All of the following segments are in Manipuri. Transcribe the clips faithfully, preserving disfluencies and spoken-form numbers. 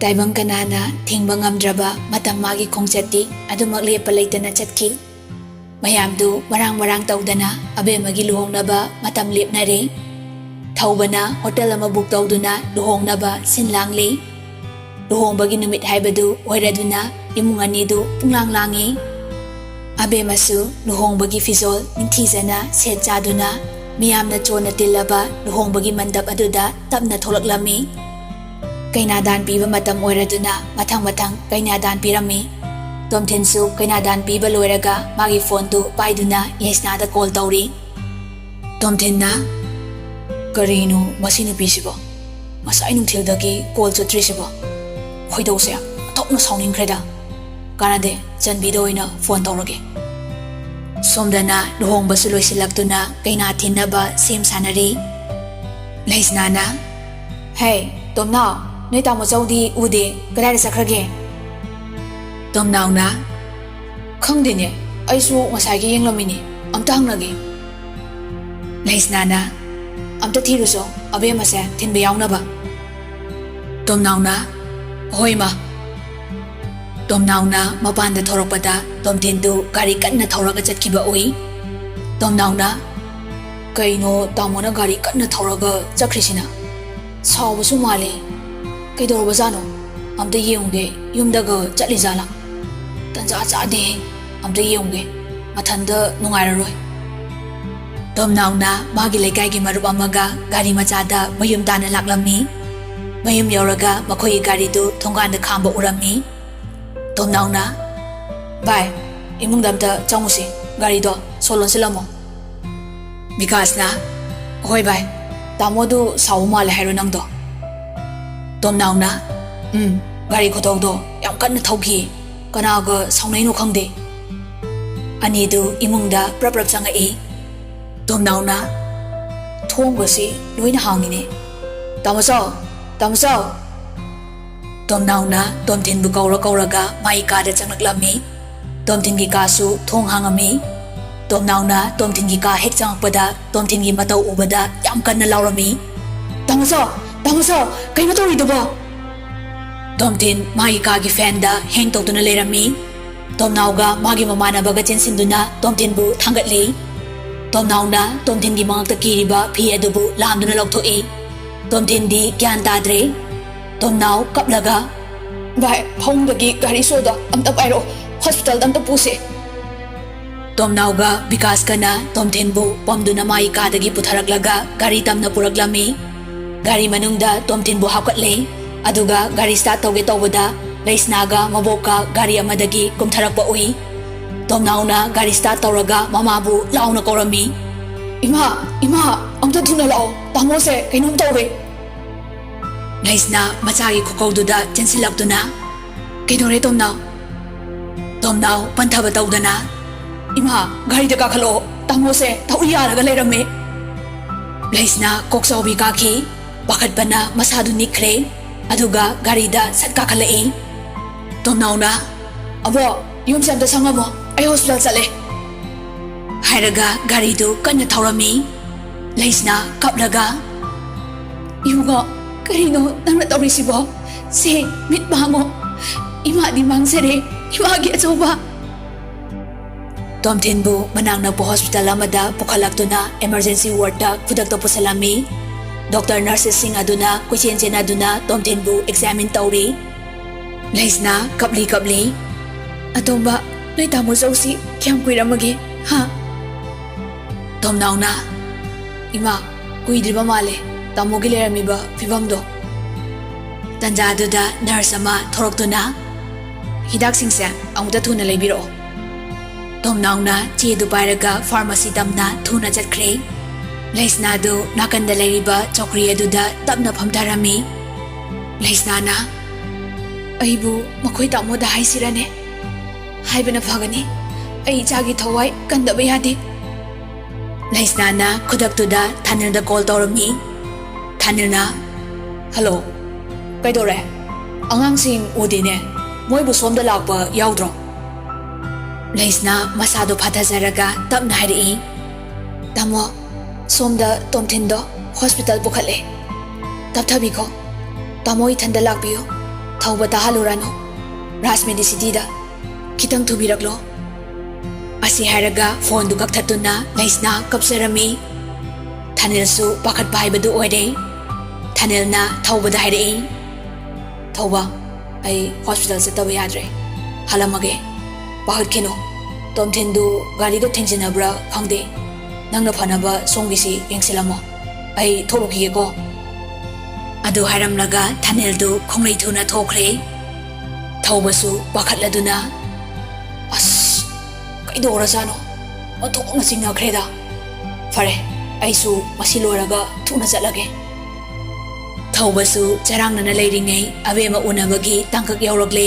ꯇꯥꯏꯕꯪ ꯀꯅꯥꯅ ꯊꯤꯡꯕ ꯉꯝꯗ꯭ꯔꯕ ꯃꯇꯝ ꯃꯥꯒꯤ ꯈꯣꯡꯆꯠꯇꯤ ꯑꯗꯨꯃꯛ ꯂꯦꯞꯄ ꯂꯩꯇꯅ ꯆꯠꯈꯤ꯫ ꯃꯌꯥꯝꯗꯨ ꯃꯔꯥꯡ ꯃꯔꯥꯡ ꯇꯧꯗꯅ ꯑꯕꯦꯝꯃꯒꯤ ꯂꯨꯍꯣꯡꯅꯕ ꯃꯇꯝ ꯂꯦꯞꯅꯔꯦ꯫ ꯊꯧꯕꯅ ꯍꯣꯇꯦꯜ ꯑꯃ ꯕꯨꯛ ꯇꯧꯗꯨꯅ ꯂꯨꯍꯣꯡꯅꯕ ꯁꯤꯟ ꯂꯥꯡꯂꯤ꯫ ꯂꯨꯍꯣꯡꯕꯒꯤ ꯅꯨꯃꯤꯠ ꯍꯥꯏꯕꯗꯨ ꯑꯣꯏꯔꯗꯨꯅ ꯏꯃꯨꯡ ꯑꯅꯤꯗꯨ ꯄꯨꯡꯂꯥꯡ ꯂꯥꯡꯏ꯫ ꯑꯕꯦꯝꯃꯁꯨ ꯂꯨꯍꯣꯡꯕꯒꯤ ꯐꯤꯖꯣꯜ ꯅꯤꯡꯊꯤꯖꯅ ꯁꯦꯠ ꯆꯥꯗꯨꯅ ꯃꯤꯌꯥꯝꯅ ꯆꯣꯟꯅ ꯇꯤꯜꯂꯕ ꯂꯨꯍꯣꯡꯕꯒꯤ ꯃꯟꯗꯞ ꯑꯗꯨꯗ ꯇꯞꯅ ꯊꯣꯛꯂꯛꯂꯝꯃꯤ꯫ ꯀꯩꯅꯥꯗꯥꯟ ꯄꯤꯕ ꯃꯇꯝ ꯑꯣꯏꯔꯗꯨꯅ ꯃꯊꯪ ꯃꯊꯪ ꯀꯩꯅꯥꯗꯥꯟ ꯄꯤꯔꯝꯃꯤ꯫ ꯇꯣꯝꯊꯤꯟꯁꯨ ꯀꯩꯅꯥꯗꯥꯟ ꯄꯤꯕ ꯂꯣꯏꯔꯒ ꯃꯥꯒꯤ ꯐꯣꯟꯗꯨ ꯄꯥꯏꯗꯨꯅ ꯌꯥꯏꯁꯅꯥꯗ ꯀꯣꯜ ꯇꯧꯔꯤ꯫ ꯇꯣꯝꯊꯤꯟꯅ, "ꯀꯔꯤꯅꯣ ꯃꯁꯤ ꯅꯨꯄꯤꯁꯤꯕꯣ? ꯉꯁꯥꯏ ꯅꯨꯡꯊꯤꯜꯗꯒꯤ ꯀꯣꯜ ꯆꯠꯇ꯭ꯔꯤꯁꯤꯕꯣ? ꯈꯣꯏꯗꯧꯁꯦ ꯑꯣꯟꯊꯣꯛꯅ ꯁꯥꯎꯅꯤꯡꯈ꯭ꯔꯦꯗ꯫ ꯀꯥꯟꯅꯗꯦ, ꯆꯟꯕꯤꯗ ꯑꯣꯏꯅ ꯐꯣꯟ ꯇꯧꯔꯒꯦ꯫" ꯁꯣꯝꯗꯅ ꯂꯨꯍꯣꯡꯕꯁꯨ ꯂꯣꯏꯁꯤꯜꯂꯛꯇꯨꯅ ꯀꯩꯅꯥ ꯊꯤꯟꯅꯕ ꯁꯦꯝ ꯁꯥꯟꯅꯔꯤ꯫ ꯂꯩꯁꯅꯥꯅ, "ꯍꯦ, ꯇꯣꯝꯅꯥꯎ, ꯅꯣꯏ ꯇꯥꯃꯣ ꯆꯧꯗꯤ ꯎꯗꯦ, ꯀꯗꯥꯏꯗ ꯆꯠꯈ꯭ꯔꯒꯦ?" ꯇꯣꯝꯅꯥꯎꯅ, "ꯈꯪꯗꯦꯅꯦ, ꯑꯩꯁꯨ ꯉꯁꯥꯏꯒꯤ ꯌꯦꯡꯂꯝꯃꯤꯅꯦ, ꯑꯝꯇ ꯍꯪꯅꯒꯦ꯫" ꯂꯩꯁꯅꯥꯅ, "ꯑꯝꯇ ꯊꯤꯔꯨꯆꯣ, ꯑꯕꯦꯝꯃꯁꯦ ꯊꯤꯟꯕ ꯌꯥꯎꯅꯕ꯫" ꯇꯣꯝꯅꯥꯎꯅ, "ꯍꯣꯏ ꯃꯥ꯫" ꯇꯣꯝꯅꯥꯎꯅ ꯃꯄꯥꯟꯗ ꯊꯣꯔꯛꯄꯗ ꯇꯣꯝꯊꯤꯟꯗꯨ ꯒꯥꯔꯤ ꯀꯟꯅ ꯊꯧꯔꯒ ꯆꯠꯈꯤꯕ ꯎꯏ꯫ ꯇꯣꯝꯅꯥꯎꯅ, "ꯀꯩꯅꯣ ꯇꯥꯃꯣꯅ ꯒꯥꯔꯤ ꯀꯟꯅ ꯊꯧꯔꯒ ꯆꯠꯈ꯭ꯔꯤꯁꯤꯅ? ꯁꯥꯎꯕꯁꯨ ꯃꯥꯜꯂꯦ꯫ ꯀꯩꯗꯧꯔꯕꯖꯥꯠꯅꯣ? ꯑꯝꯇ ꯌꯦꯡꯉꯨꯒꯦ, ꯌꯨꯝꯗꯒ ꯆꯠꯂꯤꯖꯥꯠꯂꯥ? ꯇꯟꯖꯥ ꯆꯥꯗꯦꯍꯦ, ꯑꯝꯇ ꯌꯦꯡꯉꯨꯒꯦ, ꯃꯊꯟꯇ ꯅꯨꯡꯉꯥꯏꯔꯔꯣꯏ꯫" ꯇꯣꯝꯅꯥꯎꯅ ꯃꯥꯒꯤ ꯂꯩꯀꯥꯏꯒꯤ ꯃꯔꯨꯞ ꯑꯃꯒ ꯒꯥꯔꯤ ꯃꯆꯥꯗ ꯃꯌꯨꯝ ꯇꯥꯟꯅ ꯂꯥꯛꯂꯝꯃꯤ꯫ ꯃꯌꯨꯝ ꯌꯧꯔꯒ ꯃꯈꯣꯏꯒꯤ ꯒꯥꯔꯤꯗꯨ ꯊꯣꯡꯒꯥꯟꯗ ꯈꯥꯝꯕ ꯎꯔꯝꯃꯤ꯫ ꯇꯣꯝꯅꯥꯎꯅ, "ꯚꯥꯏ, ꯏꯃꯨꯡꯗ ꯑꯝꯇ ꯆꯪꯉꯨꯁꯤ, ꯒꯥꯔꯤꯗꯣ ꯁꯣ ꯂꯣꯟꯁꯤꯜꯂꯝꯃꯣ꯫" ꯕꯤꯀꯥꯁꯅ, "ꯍꯣꯏ ꯚꯥꯏ, ꯇꯥꯃꯣꯗꯨ ꯁꯥꯎꯕ ꯃꯥꯜꯂꯦ ꯍꯥꯏꯔꯣ ꯅꯪꯗꯣ?" ꯇꯣꯝꯅꯥꯎꯅ, "ꯎꯝ, ꯒꯥꯔꯤ ꯈꯨꯊꯧꯗꯣ ꯌꯥꯝ ꯀꯟꯅ ꯊꯧꯈꯤ, ꯀꯅꯥꯒ ꯁꯥꯎꯅꯩꯅꯣ ꯈꯪꯗꯦ꯫" ꯑꯅꯤꯗꯨ ꯏꯃꯨꯡꯗ ꯄ꯭ꯔꯞ ꯄ꯭ꯔꯞ ꯆꯪꯉꯛꯏ꯫ ꯇꯣꯝꯅꯥꯎꯅ, "ꯊꯣꯡꯒꯁꯤ ꯂꯣꯏꯅ ꯍꯥꯡꯉꯤꯅꯦ꯫ ꯇꯥꯃꯣꯆꯧ, ꯇꯥꯃꯣꯆꯧ!" ꯇꯣꯝꯅꯥꯎꯅ ꯇꯣꯝꯊꯤꯟꯕꯨ ꯀꯧꯔ ꯀꯧꯔꯒ ꯃꯥꯒꯤ ꯀꯥꯗ ꯆꯪꯂꯛꯂꯝꯃꯤ꯫ ꯇꯣꯝꯊꯤꯟꯒꯤ ꯀꯥꯁꯨ ꯊꯣꯡ ꯍꯥꯡꯉꯝꯃꯤ꯫ ꯇꯣꯝꯅꯥꯎꯅ ꯇꯣꯝꯊꯤꯟꯒꯤ ꯀꯥ ꯍꯦꯛ ꯆꯪꯉꯛꯄꯗ ꯇꯣꯝꯊꯤꯟꯒꯤ ꯃꯇꯧ ꯎꯕꯗ ꯌꯥꯝ ꯀꯟꯅ ꯂꯥꯎꯔꯝꯃꯤ, "ꯇꯥꯃꯣꯆꯧ! ꯇꯥꯃꯣꯆꯧ! ꯀꯩꯅꯣ ꯇꯧꯔꯤꯗꯨꯕꯣ?" ꯇꯣꯝꯊꯤꯟ ꯃꯥꯒꯤ ꯀꯥꯒꯤ ꯐꯦꯟꯗ ꯍꯦꯡ ꯇꯧꯗꯨꯅ ꯂꯩꯔꯝꯃꯤ꯫ ꯇꯣꯝꯅꯥꯎꯒ ꯃꯥꯒꯤ ꯃꯃꯥꯟꯅꯕꯒ ꯆꯦꯟꯁꯤꯟꯗꯨꯅ ꯇꯣꯝꯊꯤꯟꯕꯨ ꯊꯥꯡꯒꯠꯂꯤ꯫ ꯇꯣꯝꯅꯥꯎꯅ ꯇꯣꯝꯊꯤꯟꯒꯤ ꯃꯉꯛꯇ ꯀꯤꯔꯤꯕ ꯐꯤ ꯑꯗꯨꯕꯨ ꯂꯥꯝꯗꯨꯅ ꯂꯧꯊꯣꯛꯏ꯫ ꯇꯣꯝꯊꯤꯟꯗꯤ ꯒ꯭ꯌꯥꯟ ꯇꯥꯗ꯭ꯔꯦ꯫ ꯇꯣꯝꯅꯥꯎ ꯀꯞꯂꯒ, "ꯚꯥꯏ, ꯐꯃꯨꯡꯗꯒꯤ ꯒꯥꯔꯤ ꯁꯣꯗꯣ ꯑꯝꯇ ꯄꯥꯏꯔꯛꯑꯣ, ꯍꯣꯁꯄꯤꯇꯥꯜꯗ ꯑꯝꯇ ꯄꯨꯁꯦ꯫" ꯇꯣꯝꯅꯥꯎꯒ ꯕꯤꯀꯥꯁꯀꯅ ꯇꯣꯝꯊꯤꯟꯕꯨ ꯄꯝꯗꯨꯅ ꯃꯥꯒꯤ ꯀꯥꯗꯒꯤ ꯄꯨꯊꯔꯛꯂꯒ ꯒꯥꯔꯤ ꯇꯝꯅ ꯄꯨꯔꯛꯂꯝꯃꯤ꯫ ꯒꯥꯔꯤ ꯃꯅꯨꯡꯗ ꯇꯣꯝꯊꯤꯟꯕꯨ ꯍꯥꯞꯀꯠꯂꯦ꯫ ꯑꯗꯨꯒ ꯒꯥꯔꯤ ꯁ꯭ꯇꯥꯔꯠ ꯇꯧꯒꯦ ꯇꯧꯕꯗ ꯂꯩꯁꯅꯥꯒ ꯃꯕꯣꯛꯀ ꯒꯥꯔꯤ ꯑꯃꯗꯒꯤ ꯀꯨꯝꯊꯔꯛꯄ ꯎꯏ꯫ ꯇꯣꯝꯅꯥꯎꯅ ꯒꯥꯔꯤ ꯁ꯭ꯇꯥꯔꯠ ꯇꯧꯔꯒ ꯃꯃꯥꯕꯨ ꯂꯥꯎꯅ ꯀꯧꯔꯝꯃꯤ꯫ "ꯏꯃꯥ, ꯏꯃꯥ, ꯑꯝꯇ ꯊꯨꯅ ꯂꯥꯛꯑꯣ, ꯇꯥꯃꯣꯁꯦ ꯀꯩꯅꯣꯝ ꯇꯧꯔꯦ꯫" ꯂꯩꯁꯅꯥ ꯃꯆꯥꯒꯤ ꯈꯨꯀꯧꯗꯨꯗ ꯆꯦꯟꯁꯤꯜꯂꯛꯇꯨꯅ, "ꯀꯩꯗꯧꯔꯦ ꯇꯣꯝꯅꯥꯎ?" ꯇꯣꯝꯅꯥꯎ ꯄꯟꯊꯕ ꯇꯧꯗꯅ, "ꯏꯃꯥ, ꯒꯥꯔꯤꯗ ꯀꯥꯈꯠꯂꯛꯑꯣ, ꯇꯥꯃꯣꯁꯦ ꯊꯧꯔꯤ ꯌꯥꯜꯂꯒ ꯂꯩꯔꯝꯃꯦ꯫" ꯂꯩꯁꯅꯥ ꯀꯣꯛꯆꯥꯎꯕꯤ ꯀꯥꯈꯤ꯫ ꯄꯥꯈꯠꯄꯅ ꯃꯁꯥꯗꯨ ꯅꯤꯛꯈ꯭ꯔꯦ꯫ ꯑꯗꯨꯒ ꯒꯥꯔꯤꯗ ꯁꯠ ꯀꯥꯈꯠꯂꯛꯏ꯫ ꯇꯣꯝꯅꯥꯎꯅ, "ꯑꯕꯣ, ꯌꯨꯝꯁꯦ ꯑꯝꯇ ꯁꯪꯉꯝꯃꯣ, ꯑꯩ ꯍꯣꯁꯄꯤꯇꯥꯜ ꯆꯠꯂꯦ," ꯍꯥꯏꯔꯒ ꯒꯥꯔꯤꯗꯨ ꯀꯟꯅ ꯊꯧꯔꯝꯃꯤ꯫ ꯂꯩꯁꯅꯥ ꯀꯞꯂꯒ, "ꯏꯕꯨꯡꯉꯣ, ꯀꯔꯤꯅꯣ ꯅꯪꯅ ꯇꯧꯔꯤꯁꯤꯕꯣ? ꯁꯦ, ꯃꯤꯠ ꯄꯥꯡꯉꯣ꯫ ꯏꯃꯥꯗꯤ ꯃꯥꯡꯖꯔꯦ, ꯏꯃꯥꯒꯤ ꯑꯆꯧꯕ꯫" ꯇꯣꯝꯊꯤꯟꯕꯨ ꯃꯅꯥꯛ ꯅꯛꯄ ꯍꯣꯁꯄꯤꯇꯥꯜ ꯑꯃꯗ ꯄꯨꯈꯠꯂꯛꯇꯨꯅ ꯏꯃꯔꯖꯦꯟꯁꯤ ꯋꯥꯔꯗꯇ ꯈꯨꯗꯛꯇ ꯄꯨꯁꯜꯂꯝꯃꯤ꯫ ꯗꯣꯛꯇꯔ ꯅꯔꯁꯦꯁꯁꯤꯡ ꯑꯗꯨꯅ ꯀꯣꯏꯆꯦꯟ ꯆꯦꯟꯅꯗꯨꯅ ꯇꯣꯝꯊꯤꯟꯕꯨ ꯑꯦꯛꯖꯥꯃꯤꯟ ꯇꯧꯔꯤ꯫ ꯂꯩꯁꯅꯥ ꯀꯞꯂꯤ ꯀꯞꯂꯤ, "ꯑꯇꯣꯝꯕ, ꯅꯣꯏ ꯇꯥꯃꯣ ꯆꯧꯁꯤ ꯀꯌꯥꯝ ꯀꯨꯏꯔꯝꯃꯒꯦ, ꯍꯥ?" ꯇꯣꯝꯅꯥꯎꯅ, "ꯏꯃꯥ, ꯀꯨꯏꯗ꯭ꯔꯤꯕ ꯃꯥꯜꯂꯦ ꯇꯥꯃꯣꯒꯤ ꯂꯩꯔꯝꯃꯤꯕ ꯐꯤꯕꯝꯗꯣ꯫" ꯇꯟꯖꯥꯗꯨꯗ ꯅꯔꯁ ꯑꯃ ꯊꯣꯔꯛꯇꯨꯅ, "ꯍꯤꯗꯥꯛꯁꯤꯡꯁꯦ ꯑꯃꯨꯛꯇ ꯊꯨꯅ ꯂꯩꯕꯤꯔꯛꯑꯣ꯫" ꯇꯣꯝꯅꯥꯎꯅ ꯆꯦꯗꯨ ꯄꯥꯏꯔꯒ ꯐꯥꯔꯃꯥꯁꯤ ꯇꯝꯅ ꯊꯨꯅ ꯆꯠꯈ꯭ꯔꯦ꯫ ꯂꯩꯁꯅꯥꯗꯨ ꯅꯥꯀꯟꯗ ꯂꯩꯔꯤꯕ ꯆꯧꯀ꯭ꯔꯤ ꯑꯗꯨꯗ ꯇꯞꯅ ꯐꯝꯊꯔꯝꯃꯤ꯫ ꯂꯩꯁꯅꯥꯅ, "ꯑꯩꯕꯨ ꯃꯈꯣꯏ ꯇꯥꯃꯣꯗ ꯍꯥꯏꯁꯤꯔꯅꯦ? ꯍꯥꯏꯕꯅ ꯐꯒꯅꯤ꯫ ꯑꯩ ꯏꯆꯥꯒꯤ ꯊꯋꯥꯏ ꯀꯟꯗꯕ ꯌꯥꯗꯦ꯫" ꯂꯩꯁꯅꯥꯅ ꯈꯨꯗꯛꯇꯨꯗ ꯊꯥꯅꯤꯜꯗ ꯀꯣꯜ ꯇꯧꯔꯝꯃꯤ꯫ ꯊꯥꯅꯤꯜꯅ, "ꯍꯜꯂꯣ, ꯀꯩꯗꯧꯔꯦ? ꯑꯉꯥꯡꯁꯤꯡ ꯎꯗꯦꯅꯦ꯫ ꯃꯣꯏꯕꯨ ꯁꯣꯝꯗ ꯂꯥꯛꯄ ꯌꯥꯎꯗ꯭ꯔꯣ?" ꯂꯩꯁꯅꯥ ꯃꯁꯥꯗꯣ ꯐꯥꯊꯖꯔꯒ ꯇꯞꯅ ꯍꯥꯏꯔꯛꯏ, "ꯇꯥꯃꯣ, ꯁꯣꯝꯗ ꯇꯣꯝꯊꯤꯟꯗꯣ ꯍꯣꯁꯄꯤꯇꯥꯜ ꯄꯨꯈꯠꯂꯦ꯫ ꯇꯞꯊꯕꯤꯈꯣ꯫ ꯇꯥꯃꯣ ꯏꯊꯟꯗ ꯂꯥꯛꯄꯤꯌꯨ꯫" ꯊꯧꯕ ꯇꯥꯍꯜꯂꯨꯔꯅꯨ꯫ ꯔꯥꯖ ꯃꯦꯗꯤꯁꯤꯇꯤꯗ ꯈꯤꯇꯪ ꯊꯨꯕꯤꯔꯛꯂꯣ꯫ ꯑꯁꯤ ꯍꯥꯏꯔꯒ ꯐꯣꯟꯗꯨ ꯀꯛꯊꯠꯇꯨꯅ ꯂꯩꯁꯅꯥ ꯀꯞꯆꯔꯝꯃꯤ꯫ ꯊꯥꯅꯤꯜꯁꯨ ꯄꯥꯈꯠꯄ ꯍꯥꯏꯕꯗꯨ ꯑꯣꯏꯔꯦ꯫ ꯊꯥꯅꯤꯜꯅ ꯊꯧꯕꯗ ꯍꯥꯏꯔꯛꯏ, "ꯊꯧꯕ, ꯑꯩ ꯍꯣꯁꯄꯤꯇꯥꯜ ꯆꯠꯇꯕ ꯌꯥꯗ꯭ꯔꯦ꯫ ꯍꯜꯂꯝꯃꯒꯦ꯫ ꯄꯥꯈꯠꯈꯤꯅꯨ꯫ ꯇꯣꯝꯊꯤꯟꯗꯨ ꯒꯥꯔꯤꯒ ꯊꯦꯡꯖꯤꯟꯅꯕ꯭ꯔꯥ ꯈꯪꯗꯦ꯫ ꯅꯪꯅ ꯐꯅꯕ ꯁꯣꯝꯒꯤꯁꯤ ꯌꯦꯡꯁꯤꯜꯂꯝꯃꯣ꯫ ꯑꯩ ꯊꯣꯛꯂꯨꯈꯤꯒꯦꯀꯣ꯫" ꯑꯗꯨ ꯍꯥꯏꯔꯝꯂꯒ ꯊꯥꯅꯤꯜꯗꯨ ꯈꯣꯡꯂꯩ ꯊꯨꯅ ꯊꯣꯛꯈ꯭ꯔꯦ꯫ ꯊꯧꯕꯁꯨ ꯄꯥꯈꯠꯂꯗꯨꯅ, "ꯑꯁ, ꯀꯩꯗꯧꯔꯖꯥꯠꯅꯣ? ꯑꯣꯟꯊꯣꯛꯅ ꯆꯤꯡꯅꯈ꯭ꯔꯦꯗ꯫ ꯐꯔꯦ, ꯑꯩꯁꯨ ꯃꯁꯤ ꯂꯣꯏꯔꯒ ꯊꯨꯅ ꯆꯠꯂꯒꯦ꯫" ꯊꯧꯕꯁꯨ ꯆꯔꯥꯡꯅꯅ ꯂꯩꯔꯤꯉꯩ ꯑꯕꯦꯝꯃ ꯎꯅꯕꯒꯤ ꯇꯥꯡꯀꯛ ꯌꯧꯔꯛꯂꯦ꯫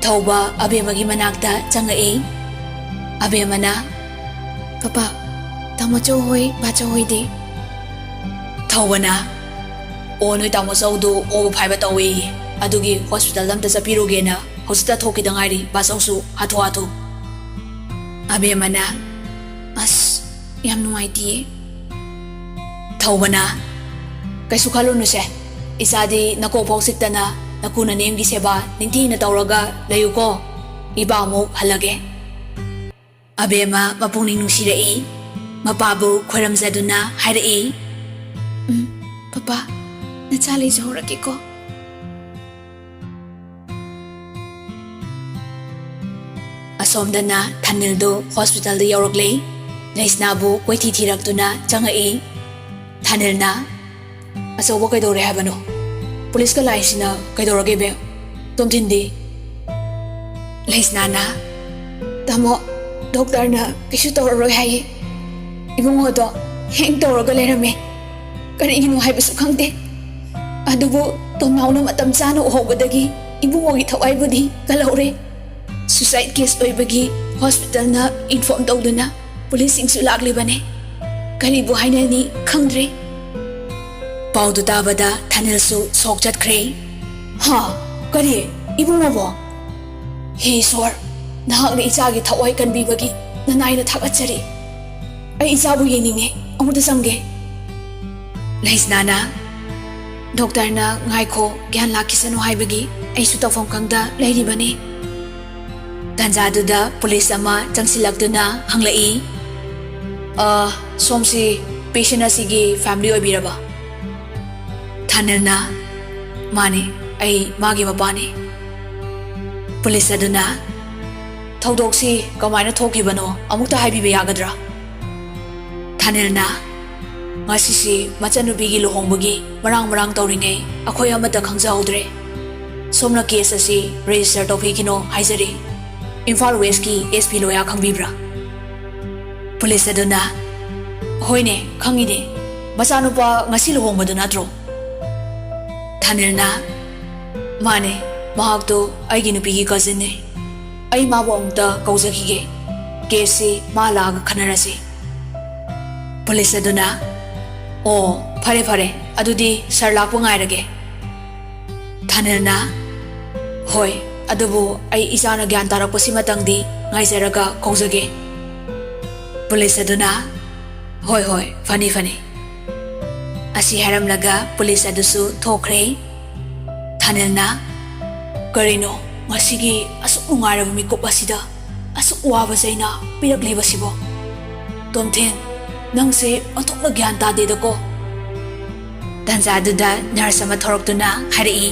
ꯊꯧꯕ ꯑꯕꯦꯝꯃꯒꯤ ꯃꯅꯥꯛꯇ ꯆꯪꯉꯛꯏ꯫ ꯑꯕꯦꯝꯃꯅ, "ꯄꯄꯥ, ꯇꯥꯃꯣꯆꯧ ꯍꯣꯏ, ꯕꯥꯆꯧ ꯍꯣꯏꯗꯤ?" ꯊꯧꯕꯅ, "ꯑꯣ, ꯅꯣꯏ ꯇꯥꯃꯣꯆꯧꯗꯨ ꯑꯣꯕ ꯐꯥꯏꯕ ꯇꯧꯋꯦꯌꯦ꯫ ꯑꯗꯨꯒꯤ ꯍꯣꯁꯄꯤꯇꯥꯜꯗ ꯑꯝꯇ ꯆꯠꯄꯤꯔꯨꯒꯦꯅ ꯍꯧꯖꯤꯛꯇ ꯊꯣꯛꯈꯤꯗ ꯉꯥꯏꯔꯤ, ꯕꯥꯆꯧꯁꯨ ꯍꯥꯊꯨ ꯍꯥꯊꯨ꯫" ꯑꯕꯦꯝꯃꯅ, "ꯑꯁ, ꯌꯥꯝ ꯅꯨꯡꯉꯥꯏꯇꯤꯌꯦ꯫" ꯊꯧꯕꯅ, "ꯀꯩꯁꯨ ꯈꯜꯂꯨꯅꯨꯁꯦ, ꯏꯆꯥꯗꯤ ꯅꯀꯣꯛ ꯐꯥꯎ ꯆꯤꯛꯇꯅ ꯅꯀꯨ ꯅꯅꯦꯝꯒꯤ ꯁꯦꯕꯥ ꯅꯤꯡꯊꯤꯅ ꯇꯧꯔꯒ ꯂꯩꯌꯨꯀꯣ꯫ ꯏꯄꯥ ꯑꯃꯨꯛ ꯍꯜꯂꯒꯦ꯫" ꯑꯕꯦꯝꯃ ꯃꯄꯨꯛꯅꯤꯡ ꯅꯨꯡꯁꯤꯔꯛꯏ꯫ ꯃꯄꯥꯕꯨ ꯈꯣꯏꯔꯝꯖꯗꯨꯅ ꯍꯥꯏꯔꯛꯏ, "ꯎꯝ, ꯄꯄꯥ, ꯅꯆꯥ ꯂꯩꯖꯍꯧꯔꯒꯦꯀꯣ꯫" ꯑꯁꯣꯝꯗꯅ ꯊꯥꯅꯤꯜꯗꯨ ꯍꯣꯁꯄꯤꯇꯥꯜꯗ ꯌꯧꯔꯛꯂꯦ꯫ ꯂꯩꯁꯅꯥꯕꯨ ꯀꯣꯏꯊꯤ ꯊꯤꯔꯛꯇꯨꯅ ꯆꯪꯉꯛꯏ꯫ ꯊꯥꯅꯤꯜꯅ, "ꯑꯆꯧꯕ ꯀꯩꯗꯧꯔꯦ ꯍꯥꯏꯕꯅꯣ? ꯄꯨꯂꯤꯁꯀ ꯂꯥꯛꯏꯁꯤꯅ ꯀꯩꯗꯧꯔꯒꯦ, ꯕꯦꯝ? ꯇꯣꯝꯊꯤꯟꯗꯤ?" ꯂꯩꯁꯅꯥꯅ, "ꯇꯥꯃꯣ, ꯗꯣꯛꯇꯔꯅ ꯀꯩꯁꯨ ꯇꯧꯔꯔꯣꯏ ꯍꯥꯏꯌꯦ꯫ ꯏꯕꯨꯡꯉꯣꯗꯣ ꯍꯦꯡ ꯇꯧꯔꯒ ꯂꯩꯔꯝꯃꯦ꯫ ꯀꯔꯤꯒꯤꯅꯣ ꯍꯥꯏꯕꯁꯨ ꯈꯪꯗꯦ꯫ ꯑꯗꯨꯕꯨ ꯇꯣꯝꯅꯥꯎꯅ ꯃꯇꯝ ꯆꯥꯅ ꯎꯍꯧꯕꯗꯒꯤ ꯏꯕꯨꯡꯉꯣꯒꯤ ꯊꯋꯥꯏꯕꯨꯗꯤ ꯀꯜꯍꯧꯔꯦ꯫ ꯁꯨꯁꯥꯏꯗ ꯀꯦꯁ ꯑꯣꯏꯕꯒꯤ ꯍꯣꯁꯄꯤꯇꯥꯜꯅ ꯏꯟꯐꯣꯔꯝ ꯇꯧꯗꯨꯅ ꯄꯨꯂꯤꯁꯁꯤꯡꯁꯨ ꯂꯥꯛꯂꯤꯕꯅꯦ꯫ ꯀꯔꯤꯕꯨ ꯍꯥꯏꯅꯅꯤ ꯈꯪꯗ꯭ꯔꯦ꯫" ꯄꯥꯎꯗꯨ ꯇꯥꯕꯗ ꯊꯥꯅꯤꯜꯁꯨ ꯁꯣꯛ ꯆꯠꯈ꯭ꯔꯦ꯫ "ꯍꯥ? ꯀꯔꯤ? ꯏꯕꯨꯡꯉꯣꯕꯣ? ꯍꯦ ꯏꯁꯣꯔ, ꯅꯍꯥꯛꯅ ꯏꯆꯥꯒꯤ ꯊꯋꯥꯏ ꯀꯟꯕꯤꯕꯒꯤ ꯅꯅꯥꯏꯅ ꯊꯥꯒꯠꯆꯔꯤ꯫ ꯑꯩ ꯏꯆꯥꯕꯨ ꯌꯦꯡꯅꯤꯡꯉꯦ, ꯑꯃꯨꯛꯇ ꯆꯪꯒꯦ꯫" ꯂꯩꯁꯅꯥꯅ, ꯗꯣꯛꯇꯔꯅ "ꯉꯥꯏꯈꯣ, ꯒ꯭ꯌꯥꯟ ꯂꯥꯛꯈꯤꯁꯅꯨ" ꯍꯥꯏꯕꯒꯤ ꯑꯩꯁꯨ ꯇꯧꯐꯝ ꯈꯪꯗ ꯂꯩꯔꯤꯕꯅꯤ꯫ ꯇꯥꯟꯖꯥꯗꯨꯗ ꯄꯨꯂꯤꯁ ꯑꯃ ꯆꯪꯁꯤꯜꯂꯛꯇꯨꯅ ꯍꯪꯂꯛꯏ, "ꯑ, ꯁꯣꯝꯁꯤ ꯄꯦꯁꯦꯟ ꯑꯁꯤꯒꯤ ꯐꯦꯃꯤꯂꯤ ꯑꯣꯏꯕꯤꯔꯕ?" ꯊꯥꯅꯤꯜꯅ, "ꯃꯥꯅꯤ, ꯑꯩ ꯃꯥꯒꯤ ꯃꯄꯥꯅꯤ꯫" ꯄꯨꯂꯤꯁ ꯑꯗꯨꯅ, "ꯊꯧꯗꯣꯛꯁꯤ ꯀꯃꯥꯏꯅ ꯊꯣꯛꯈꯤꯕꯅꯣ ꯑꯃꯨꯛꯇ ꯍꯥꯏꯕꯤꯕ ꯌꯥꯒꯗ꯭ꯔꯥ?" ꯊꯥꯅꯤꯜꯅ, "ꯉꯁꯤꯁꯤ ꯃꯆꯟꯅꯨꯄꯤꯒꯤ ꯂꯨꯍꯣꯡꯕꯒꯤ ꯃꯔꯥꯡ ꯃꯔꯥꯡ ꯇꯧꯔꯤꯉꯩ ꯑꯩꯈꯣꯏ ꯑꯃꯠꯇ ꯈꯪꯖꯍꯧꯗ꯭ꯔꯦ꯫ ꯁꯣꯝꯅ ꯀꯦꯁ ꯑꯁꯤ ꯔꯦꯖꯤꯁꯇꯔ ꯇꯧꯕꯤꯈꯤꯅꯣ ꯍꯥꯏꯖꯔꯤ꯫ ꯏꯝꯐꯥꯜ ꯋꯦꯁꯀꯤ ꯑꯦꯁ ꯄꯤ ꯂꯣꯌꯥ ꯈꯪꯕꯤꯕ꯭ꯔꯥ?" ꯄꯨꯂꯤꯁ ꯑꯗꯨꯅ, "ꯍꯣꯏꯅꯦ, ꯈꯪꯉꯤꯅꯦ꯫ ꯃꯆꯥꯅꯨꯄꯥ ꯉꯁꯤ ꯂꯨꯍꯣꯡꯕꯗꯨ ꯅꯠꯇ꯭ꯔꯣ?" ꯊꯥꯅꯤꯜꯅ, "ꯃꯥꯅꯦ, ꯃꯍꯥꯛꯇꯣ ꯑꯩꯒꯤ ꯅꯨꯄꯤꯒꯤ ꯀꯖꯤꯟꯅꯦ꯫ ꯑꯩ ꯃꯥꯕꯨ ꯑꯃꯨꯛꯇ ꯀꯧꯖꯈꯤꯒꯦ꯫ ꯀꯦꯁꯁꯤ ꯃꯥ ꯂꯥꯛꯑꯒ ꯈꯟꯅꯔꯁꯤ꯫" ꯄꯨꯂꯤꯁ ꯑꯗꯨꯅ, "ꯑꯣ, ꯐꯔꯦ, ꯐꯔꯦ꯫ ꯑꯗꯨꯗꯤ ꯁꯥꯔ ꯂꯥꯛꯄ ꯉꯥꯏꯔꯒꯦ꯫" ꯊꯥꯅꯤꯜꯅ, "ꯍꯣꯏ, ꯑꯗꯨꯕꯨ ꯑꯩ ꯏꯆꯥꯅ ꯒ꯭ꯌꯥꯟ ꯇꯥꯔꯛꯄꯁꯤꯃꯇꯪꯗꯤ ꯉꯥꯏꯖꯔꯒ ꯀꯧꯖꯒꯦ꯫" ꯄꯨꯂꯤꯁ ꯑꯗꯨꯅ, "ꯍꯣꯏ, ꯍꯣꯏ, ꯐꯅꯤ, ꯐꯅꯤ꯫" ꯑꯁꯤ ꯍꯥꯏꯔꯝꯂꯒ ꯄꯨꯂꯤꯁ ꯑꯗꯨꯁꯨ ꯊꯣꯛꯈ꯭ꯔꯦ꯫ ꯊꯥꯅꯤꯜꯅ, "ꯀꯔꯤꯅꯣ, ꯉꯁꯤꯒꯤ ꯑꯁꯨꯛ ꯅꯨꯡꯉꯥꯏꯔꯕ ꯃꯤꯀꯨꯞ ꯑꯁꯤꯗ ꯑꯁꯨꯛ ꯋꯥꯕ ꯆꯩꯅꯥ ꯄꯤꯔꯛꯂꯤꯕꯁꯤꯕꯣ? ꯇꯣꯝꯊꯤꯟ, ꯅꯪꯁꯦ ꯑꯣꯟꯊꯣꯛꯅ ꯒ꯭ꯌꯥꯟ ꯇꯥꯗꯦꯗꯀꯣ꯫" ꯇꯥꯟꯖꯥꯗꯨꯗ ꯅꯔꯁ ꯑꯃ ꯊꯣꯔꯛꯇꯨꯅ ꯍꯥꯏꯔꯛꯏ,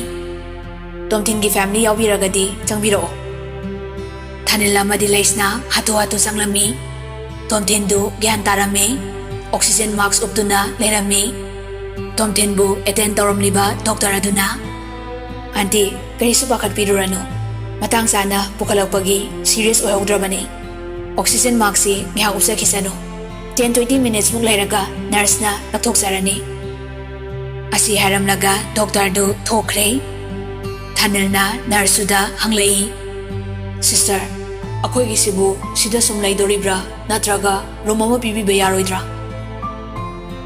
"ꯇꯣꯝꯊꯤꯟꯒꯤ ꯐꯦꯃꯤꯂꯤ ꯌꯥꯎꯕꯤꯔꯒꯗꯤ ꯆꯪꯕꯤꯔꯛꯑꯣ꯫" ꯊꯥꯅꯤꯜ ꯑꯃꯗꯤ ꯂꯩꯁꯅꯥ ꯍꯥꯊꯨ ꯍꯥꯊꯨ ꯆꯪꯂꯝꯃꯤ꯫ ꯇꯣꯝꯊꯤꯟꯗꯨ ꯒ꯭ꯌꯥꯟ ꯇꯥꯔꯝꯃꯤ꯫ ꯑꯣꯛꯁꯤꯖꯦꯟ ꯃꯥꯛꯁ ꯎꯞꯇꯨꯅ ꯂꯩꯔꯝꯃꯤ꯫ ꯇꯣꯝꯊꯤꯟꯕꯨ ꯑꯦꯇꯦꯟ ꯇꯧꯔꯝꯂꯤꯕ ꯗꯣꯛꯇꯔ ꯑꯗꯨꯅ, "ꯑꯟꯇꯤ, ꯀꯔꯤꯁꯨ ꯄꯥꯈꯠꯄꯤꯔꯨꯔꯅꯨ꯫ ꯃꯇꯥꯡ ꯆꯥꯅ ꯄꯨꯈꯠꯂꯛꯄꯒꯤ ꯁꯤꯔꯤꯌꯁ ꯑꯣꯏꯍꯧꯗ꯭ꯔꯕꯅꯤ꯫ ꯑꯣꯛꯁꯤꯖꯦꯟ ꯃꯥꯛꯁꯤ ꯉꯥꯏꯍꯥꯛ ꯎꯞꯆꯈꯤꯁꯅꯨ꯫ ꯇꯦꯟ ꯇ꯭ꯋꯦꯟꯇꯤ ꯃꯤꯅꯤꯠꯁꯃꯨꯛ ꯂꯩꯔꯒ ꯅꯔꯁꯅ ꯂꯧꯊꯣꯛꯆꯔꯅꯤ꯫" ꯑꯁꯤ ꯍꯥꯏꯔꯝꯂꯒ ꯗꯣꯛꯇꯔꯗꯨ ꯊꯣꯛꯈ꯭ꯔꯦ꯫ ꯊꯥꯅꯤꯜꯅ ꯅꯔꯁꯇꯨꯗ ꯍꯪꯂꯛꯏ, "ꯁꯤꯁꯇꯔ, ꯑꯩꯈꯣꯏꯒꯤꯁꯤꯕꯨ ꯁꯤꯗ ꯁꯨꯝ ꯂꯩꯗꯣꯔꯤꯕ꯭ꯔꯥ, ꯅꯠꯇ꯭ꯔꯒ ꯔꯨꯝ ꯑꯃ ꯄꯤꯕꯤꯕ ꯌꯥꯔꯣꯏꯗ꯭ꯔꯥ?"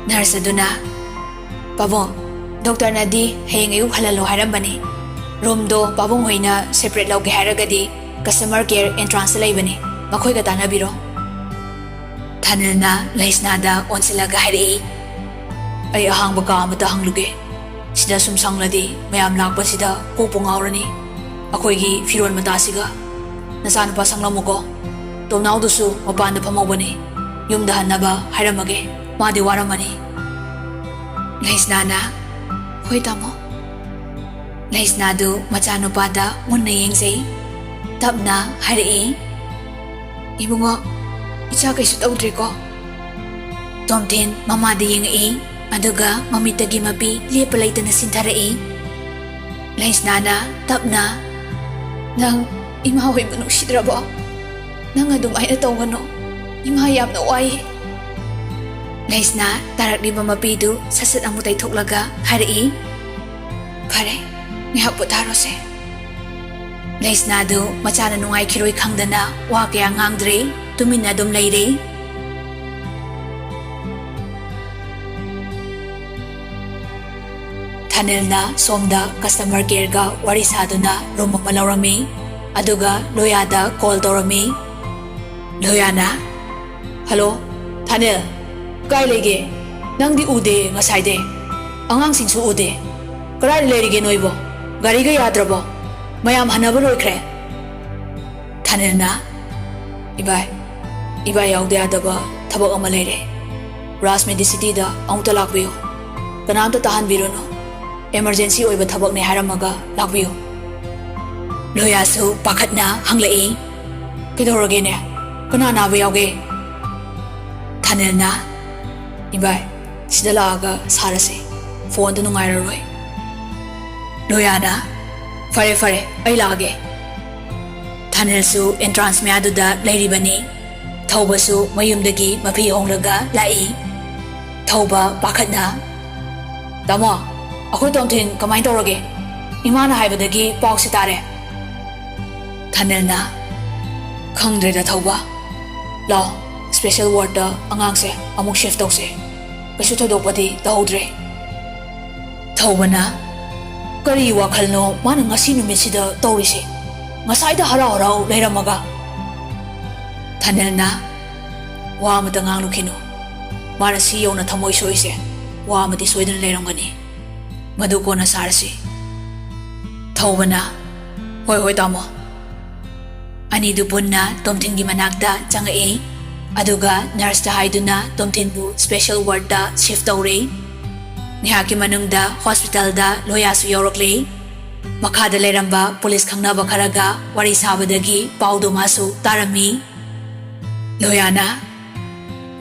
ꯅꯔꯁ ꯑꯗꯨꯅ, "ꯄꯥꯕꯨꯡ, ꯗꯣꯛꯇꯔꯅꯗꯤ ꯍꯌꯦꯡ ꯑꯌꯨꯛ ꯍꯜꯍꯜꯂꯣ ꯍꯥꯏꯔꯝꯕꯅꯤ꯫ ꯔꯨꯝꯗꯣ ꯄꯥꯕꯨꯡ ꯍꯣꯏꯅ ꯁꯦꯄꯔꯦꯠ ꯂꯧꯒꯦ ꯍꯥꯏꯔꯒꯗꯤ ꯀꯁꯇꯃꯔ ꯀꯦꯌꯔ ꯑꯦꯟꯇ꯭ꯔꯥꯟꯁꯇ ꯂꯩꯕꯅꯤ, ꯃꯈꯣꯏꯒ ꯇꯥꯟꯅꯕꯤꯔꯣ꯫" ꯊꯥꯅꯤꯜꯅ ꯂꯩꯁꯅꯥꯗ ꯑꯣꯟꯁꯤꯜꯂꯒ ꯍꯥꯏꯔꯛꯏ, "ꯑꯩ ꯑꯍꯥꯡꯕ ꯀꯥ ꯑꯃꯇ ꯍꯪꯂꯨꯒꯦ꯫" ꯁꯤꯗ ꯁꯨꯝ ꯁꯪꯂꯗꯤ ꯃꯌꯥꯝ ꯂꯥꯛꯄꯁꯤꯗ ꯀꯣꯛꯄꯨ ꯉꯥꯎꯔꯅꯤ꯫ ꯑꯩꯈꯣꯏꯒꯤ ꯐꯤꯔꯣꯜ ꯃꯇꯥꯁꯤꯒ꯫ ꯅꯆꯥꯅꯨꯄꯥ ꯁꯪꯂꯝꯃꯨꯀꯣ꯫ ꯇꯣꯝꯅꯥꯎꯗꯨꯁꯨ ꯃꯄꯥꯟꯗ ꯐꯝꯍꯧꯕꯅꯤ꯫ ꯌꯨꯝꯗ ꯍꯟꯅꯕ ꯍꯥꯏꯔꯝꯃꯒꯦ꯫ ꯃꯥꯗꯤ ꯋꯥꯔꯝꯃꯅꯤ꯫ ꯂꯩꯁꯅꯥꯅ, "ꯍꯣꯏ ꯇꯥꯃꯣ꯫" ꯂꯩꯁꯅꯥꯗꯨ ꯃꯆꯥꯅꯨꯄꯥꯗ ꯃꯨꯟꯅ ꯌꯦꯡꯖꯩ꯫ ꯇꯞꯅ ꯍꯥꯏꯔꯛꯏ, "ꯏꯕꯨꯡꯉꯣ, ꯏꯆꯥ ꯀꯩꯁꯨ ꯇꯧꯗ꯭ꯔꯦꯀꯣ?" ꯇꯣꯝꯊꯤꯟ ꯃꯃꯥꯗ ꯌꯦꯡꯉꯛꯏ, ꯑꯗꯨꯒ ꯃꯃꯤꯠꯇꯒꯤ ꯃꯄꯤ ꯂꯦꯞꯄ ꯂꯩꯇꯅ ꯁꯤꯟꯊꯔꯛꯏ꯫ ꯂꯩꯁꯅꯥꯅ ꯇꯞꯅ, "ꯅꯪ ꯏꯃꯥ ꯍꯣꯏꯕꯨ ꯅꯨꯡꯁꯤꯗ꯭ꯔꯕꯣ? ꯅꯪ ꯑꯗꯨꯃꯥꯏꯅ ꯇꯧꯒꯅꯨ꯫ ꯏꯃꯥ ꯌꯥꯝꯅ ꯋꯥꯏ꯫" ꯂꯩꯁꯅꯥ ꯇꯥꯔꯛꯂꯤꯕ ꯃꯄꯤꯗꯨ ꯁꯠ ꯁꯠ ꯑꯃꯨꯛ ꯇꯩꯊꯣꯛꯂꯒ ꯍꯥꯏꯔꯛꯏ, "ꯐꯔꯦ, ꯉꯥꯏꯍꯥꯛ ꯄꯣꯊꯥꯔꯣꯁꯦ꯫" ꯂꯩꯁꯅꯥꯗꯨ ꯃꯆꯥꯅ ꯅꯨꯡꯉꯥꯏꯈꯤꯔꯣꯏ ꯈꯪꯗꯅ ꯋꯥ ꯀꯌꯥ ꯉꯥꯡꯗ꯭ꯔꯦ, ꯇꯨꯃꯤꯟꯅ ꯑꯗꯨꯝ ꯂꯩꯔꯦ꯫ ꯊꯥꯅꯤꯜꯅ ꯁꯣꯝꯗ customer careꯒ ꯋꯥꯔꯤ ꯁꯥꯗꯨꯅ room ꯑꯃ ꯂꯧꯔꯝꯃꯤ꯫ ꯑꯗꯨꯒ ꯂꯣꯌꯥꯗ call ꯇꯧꯔꯝꯃꯤ꯫ ꯂꯣꯌꯥꯅ, "ꯍꯜꯂꯣ, ꯊꯥꯅꯤꯜ, ꯀꯥꯏ ꯂꯩꯒꯦ? ꯅꯪꯗꯤ ꯎꯗꯦ ꯉꯁꯥꯏꯗꯩ꯫ ꯑꯉꯥꯡꯁꯤꯡꯁꯨ ꯎꯗꯦ꯫ ꯀꯗꯥꯏꯗ ꯂꯩꯔꯤꯒꯦ ꯅꯣꯏꯕꯣ? ꯒꯥꯔꯤꯒ ꯌꯥꯗ꯭ꯔꯕꯣ? ꯃꯌꯥꯝ ꯍꯟꯅꯕ ꯂꯣꯏꯈ꯭ꯔꯦ?" ꯊꯥꯅꯤꯜꯅ, "ꯏꯕꯥꯏ, ꯏꯕꯥꯏ ꯌꯥꯎꯗ ꯌꯥꯗꯕ ꯊꯕꯛ ꯑꯃ ꯂꯩꯔꯦ꯫ ꯔꯥꯖ ꯃꯦꯗꯤꯁꯤꯇꯤꯗ ꯑꯃꯨꯛꯇ ꯂꯥꯛꯄꯤꯌꯨ꯫ ꯀꯅꯥꯝꯇ ꯇꯥꯍꯟꯕꯤꯔꯨꯅꯨ꯫ Emergency ꯑꯣꯏꯕ ꯊꯕꯛꯅꯦ ꯍꯥꯏꯔꯝꯃꯒ ꯂꯥꯛꯄꯤꯌꯨ꯫" ꯂꯣꯌꯥꯁꯨ ꯄꯥꯈꯠꯅ ꯍꯪꯂꯛꯏ, "ꯀꯩꯗꯧꯔꯒꯦꯅꯦ? ꯀꯅꯥ ꯅꯥꯕ ꯌꯥꯎꯒꯦ?" ꯊꯥꯅꯤꯜꯅ, "ꯏꯕꯥꯏ, ꯁꯤꯗ ꯂꯥꯛꯑꯒ ꯁꯥꯔꯁꯤ꯫ Phoneꯗ ꯅꯨꯡꯉꯥꯏꯔꯔꯣꯏ꯫" ꯂꯣꯌꯥꯅ, "ꯐꯔꯦ, ꯐꯔꯦ, ꯑꯩ ꯂꯥꯛꯑꯒꯦ꯫" ꯊꯥꯅꯤꯜꯁꯨ entrance ꯃꯌꯥꯗꯨꯗ ꯂꯩꯔꯤꯕꯅꯤ꯫ ꯊꯧꯕꯁꯨ ꯃꯌꯨꯝꯗꯒꯤ ꯃꯐꯤ ꯍꯣꯡꯂꯒ ꯂꯥꯛꯏ꯫ ꯊꯧꯕ ꯄꯥꯈꯠꯅ, "ꯇꯥꯃꯣ, ꯑꯩꯈꯣꯏ ꯇꯣꯝꯊꯤꯟ ꯀꯃꯥꯏꯅ ꯇꯧꯔꯒꯦ? ꯏꯃꯥꯅ ꯍꯥꯏꯕꯗꯒꯤ ꯄꯥꯎꯁꯦ ꯇꯥꯔꯦ꯫" ꯊꯥꯅꯤꯜꯅ, "ꯈꯪꯗ꯭ꯔꯦꯗ ꯊꯧꯕ꯫ ꯂꯥꯎ, special wardꯇ ꯑꯉꯥꯡꯁꯦ ꯑꯃꯨꯛ shift ꯇꯧꯁꯦ꯫ ꯀꯩꯁꯨ ꯊꯣꯏꯗꯣꯛꯄꯗꯤ ꯇꯧꯍꯧꯗ꯭ꯔꯦ꯫" ꯊꯧꯕꯅ, "ꯀꯔꯤ ꯋꯥꯈꯜꯅꯣ ꯃꯥꯅ ꯉꯁꯤ ꯅꯨꯃꯤꯠꯁꯤꯗ ꯇꯧꯔꯤꯁꯦ? ꯉꯁꯥꯏꯗ ꯍꯔꯥꯎ ꯍꯔꯥꯎ ꯂꯩꯔꯝꯃꯒ꯫" ꯊꯥꯅꯤꯜꯅ, "ꯋꯥ ꯑꯃꯇ ꯉꯥꯡꯂꯨꯈꯤꯅꯨ꯫ ꯃꯥꯅ ꯁꯤ ꯌꯧꯅ ꯊꯃꯣꯏ ꯁꯣꯛꯏꯁꯦ ꯋꯥ ꯑꯃꯗꯤ ꯁꯣꯏꯗꯅ ꯂꯩꯔꯝꯒꯅꯤ꯫" ꯃꯗꯨ ꯀꯣꯟꯅ ꯁꯥꯔꯁꯤ꯫ ꯊꯧꯕꯅ, "ꯍꯣꯏ, ꯍꯣꯏ, ꯇꯥꯃꯣ"꯫ ꯑꯅꯤꯗꯨ ꯄꯨꯟꯅ ꯇꯣꯝꯊꯤꯟꯒꯤ ꯃꯅꯥꯛꯇ ꯆꯪꯉꯛꯏ꯫ ꯑꯗꯨꯒ ꯅꯔꯁꯇ ꯍꯥꯏꯗꯨꯅ ꯇꯣꯝꯊꯤꯟꯕꯨ ꯁ꯭ꯄꯦꯁꯦꯜ ꯋꯥꯔꯗꯇ ꯁꯤꯐ ꯇꯧꯔꯦ꯫ ꯉꯥꯏꯍꯥꯛꯀꯤ ꯃꯅꯨꯡꯗ ꯍꯣꯁꯄꯤꯇꯥꯜꯗ ꯂꯣꯌꯥꯁꯨ ꯌꯧꯔꯛꯂꯦ꯫ ꯃꯈꯥꯗ ꯂꯩꯔꯝꯕ ꯄꯨꯂꯤꯁ ꯈꯪꯅꯕ ꯈꯔꯒ ꯋꯥꯔꯤ ꯁꯥꯕꯗꯒꯤ ꯄꯥꯎꯗꯨ ꯃꯥꯁꯨ ꯇꯥꯔꯝꯃꯤ꯫ ꯂꯣꯌꯥꯅ,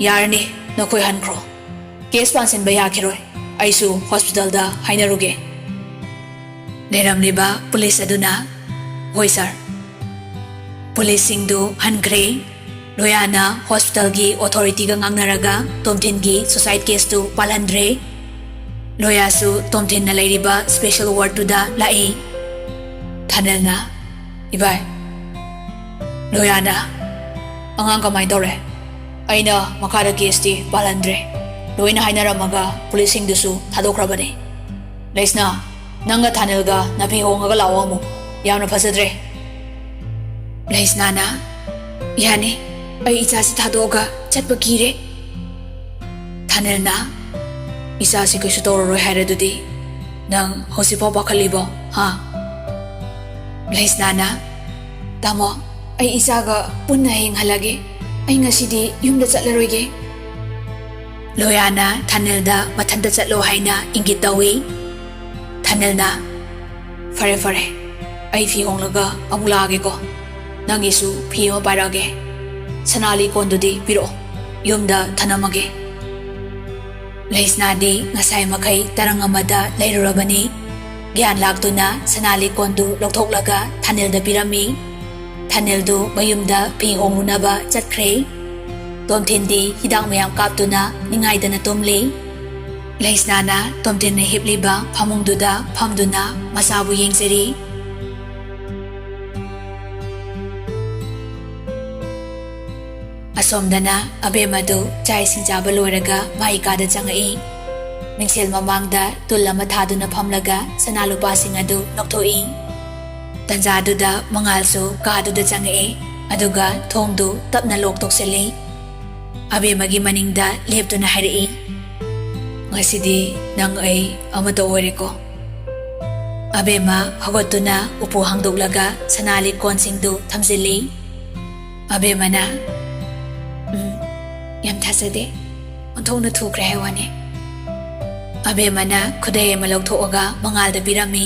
"ꯌꯥꯔꯅꯤ, ꯅꯈꯣꯏ ꯍꯟꯈ꯭ꯔꯣ꯫ ꯀꯦꯁ ꯄꯥꯟꯁꯤꯟꯕ ꯌꯥꯈꯤꯔꯣꯏ꯫ ꯑꯩꯁꯨ ꯍꯣꯁꯄꯤꯇꯥꯜꯗ ꯍꯥꯏꯅꯔꯨꯒꯦ"꯫ ꯂꯩꯔꯝꯂꯤꯕ ꯄꯨꯂꯤꯁ ꯑꯗꯨꯅ, "ꯍꯣꯏ ꯁꯥꯔ"꯫ ꯄꯨꯂꯤꯁꯁꯤꯡꯗꯨ ꯍꯟꯈ꯭ꯔꯦ꯫ ꯂꯣꯌꯥꯅ ꯍꯣꯁꯄꯤꯇꯥꯜꯒꯤ ꯑꯣꯊꯣꯔꯤꯇꯤꯒ ꯉꯥꯡꯅꯔꯒ ꯇꯣꯝꯊꯤꯟꯒꯤ ꯁꯨꯁꯥꯏꯗ ꯀꯦꯁꯇꯨ ꯄꯥꯜꯍꯟꯗ꯭ꯔꯦ꯫ ꯂꯣꯌꯥꯁꯨ ꯇꯣꯝꯊꯤꯟꯅ ꯂꯩꯔꯤꯕ ꯁ꯭ꯄꯦꯁꯦꯜ ꯋꯥꯔꯗꯇꯨꯗ ꯂꯥꯛꯏ꯫ ꯊꯥꯅꯤꯜꯅ, "ꯏꯕꯥꯏ, ꯂꯣꯌꯥꯅ ꯑꯉꯥꯡ ꯀꯃꯥꯏꯅ ꯇꯧꯔꯦ? ꯑꯩꯅ ꯃꯈꯥꯗ ꯀꯦꯁꯇꯤ ꯄꯥꯜꯍꯟꯗ꯭ꯔꯦ꯫ ꯂꯣꯏꯅ ꯍꯥꯏꯅꯔꯝꯃꯒ ꯄꯨꯂꯤꯁꯁꯤꯡꯗꯨꯁꯨ ꯊꯥꯗꯣꯛꯈ꯭ꯔꯕꯅꯤ꯫ ꯂꯩꯁꯅꯥ, ꯅꯪꯒ ꯊꯥꯅꯤꯜꯒ ꯅꯥꯐꯤ ꯍꯣꯡꯉꯒ ꯂꯥꯛꯑꯣ ꯑꯃꯨꯛ꯫ ꯌꯥꯝꯅ ꯐꯖꯗ꯭ꯔꯦ"꯫ ꯂꯩꯁꯅꯥꯅ, "ꯌꯥꯅꯤ, ꯑꯩ ꯏꯆꯥꯁꯤ ꯊꯥꯗꯣꯛꯑꯒ ꯆꯠꯄ ꯀꯤꯔꯦ"꯫ ꯊꯥꯅꯤꯜꯅ, "ꯏꯆꯥꯁꯤ ꯀꯩꯁꯨ ꯇꯧꯔꯔꯣꯏ ꯍꯥꯏꯔꯗꯨꯗꯤ ꯅꯪ ꯍꯧꯖꯤꯛꯐꯥꯎ ꯄꯥꯈꯠꯂꯤꯕꯣ, ꯍꯥ?" ꯂꯩꯁꯅꯥꯅ, "ꯇꯥꯃꯣ, ꯑꯩ ꯏꯆꯥꯒ ꯄꯨꯟꯅ ꯍꯌꯦꯡ ꯍꯜꯂꯒꯦ꯫ ꯑꯩ ꯉꯁꯤꯗꯤ ꯌꯨꯝꯗ ꯆꯠꯂꯔꯣꯏꯒꯦ"꯫ ꯂꯣꯌꯥꯅ ꯊꯥꯅꯤꯜꯗ ꯃꯊꯟꯇ ꯆꯠꯂꯣ ꯍꯥꯏꯅ ꯏꯪꯒꯤꯠ ꯇꯧꯏ꯫ ꯊꯥꯅꯤꯜꯅ, "ꯐꯔꯦ, ꯐꯔꯦ, ꯑꯩ ꯐꯤ ꯍꯣꯡꯂꯒ ꯑꯃꯨꯛ ꯂꯥꯛꯑꯒꯦꯀꯣ꯫ ꯅꯪꯒꯤꯁꯨ ꯐꯤ ꯑꯃ ꯄꯥꯏꯔꯛꯑꯒꯦ꯫ ꯁꯅꯥ ꯂꯤꯛꯀꯣꯟꯗꯨꯗꯤ ꯄꯤꯔꯛꯑꯣ, ꯌꯨꯝꯗ ꯊꯅꯝꯃꯒꯦ"꯫ ꯂꯩꯁꯅꯥꯗꯤ ꯉꯁꯥꯏ ꯃꯈꯩ ꯇꯔꯪ ꯑꯃꯗ ꯂꯩꯔꯨꯔꯕꯅꯤ꯫ ꯒ꯭ꯌꯥꯟ ꯂꯥꯛꯇꯨꯅ ꯁꯅꯥ ꯂꯤꯛꯀꯣꯟꯗꯨ ꯂꯧꯊꯣꯛꯂꯒ ꯊꯥꯅꯤꯜꯗ ꯄꯤꯔꯝꯃꯤ꯫ ꯊꯥꯅꯤꯜꯗꯨ ꯃꯌꯨꯝꯗ ꯐꯤ ꯍꯣꯡꯂꯨꯅꯕ ꯆꯠꯈ꯭ꯔꯦ꯫ ꯇꯣꯝꯊꯤꯟꯗꯤ ꯍꯤꯗꯥꯛ ꯃꯌꯥꯝ ꯀꯥꯞꯇꯨꯅ ꯅꯤꯡꯉꯥꯏꯗꯅ ꯇꯨꯝꯂꯤ꯫ ꯂꯩꯁꯅꯥꯅ ꯇꯣꯝꯊꯤꯟꯅ ꯍꯤꯞꯂꯤꯕ ꯐꯃꯨꯡꯗꯨꯗ ꯐꯝꯗꯨꯅ ꯃꯆꯥꯕꯨ ꯌꯦꯡꯖꯔꯤ꯫ ꯑꯁꯣꯝꯗꯅ ꯑꯕꯦꯝꯃꯗꯨ ꯆꯥꯛ ꯏꯁꯤꯡ ꯆꯥꯕ ꯂꯣꯏꯔꯒ ꯃꯥꯒꯤ ꯀꯥꯗ ꯆꯪꯉꯛꯏ꯫ ꯃꯤꯡꯁꯦꯜ ꯃꯃꯥꯡꯗ ꯇꯨꯜ ꯑꯃ ꯊꯥꯗꯨꯅ ꯐꯝꯂꯒ ꯁꯅꯥ ꯂꯨꯄꯥꯁꯤꯡ ꯑꯗꯨ ꯂꯧꯊꯣꯛꯏ꯫ ꯇꯟꯖꯥꯗꯨꯗ ꯃꯉꯥꯜꯁꯨ ꯀꯥꯗꯨꯗ ꯆꯪꯉꯛꯏ꯫ ꯑꯗꯨꯒ ꯊꯣꯡꯗꯨ ꯇꯞꯅ ꯂꯣꯛ ꯇꯧꯁꯤꯜꯂꯤ꯫ ꯑꯕꯦꯝꯃꯒꯤ ꯃꯅꯤꯡꯗ ꯂꯦꯞꯇꯨꯅ ꯍꯥꯏꯔꯛꯏ, ꯉꯁꯤꯗꯤ ꯅꯪ ꯑꯩ ꯑꯃꯠꯇ ꯑꯣꯏꯔꯦꯀꯣ꯫ ꯑꯕꯦꯝꯃ ꯍꯧꯒꯠꯇꯨꯅ ꯎꯄꯨ ꯍꯥꯡꯗꯣꯛꯂꯒ ꯁꯅꯥ ꯂꯤꯛꯀꯣꯟꯁꯤꯡꯗꯨ ꯊꯝꯖꯤꯜꯂꯤ꯫ ꯑꯕꯦꯝꯃꯅ, "ꯎꯝ, ꯌꯥꯝ ꯊꯥꯖꯗꯦ꯫ ꯑꯣꯟꯊꯣꯛꯅ ꯊꯨꯈ꯭ꯔꯦ ꯍꯥꯏ ꯋꯥꯅꯦ꯫" ꯑꯕꯦꯝꯃꯅ ꯈꯨꯗꯩ ꯑꯃ ꯂꯧꯊꯣꯛꯑꯒ ꯃꯉꯥꯜꯗ ꯄꯤꯔꯝꯃꯤ꯫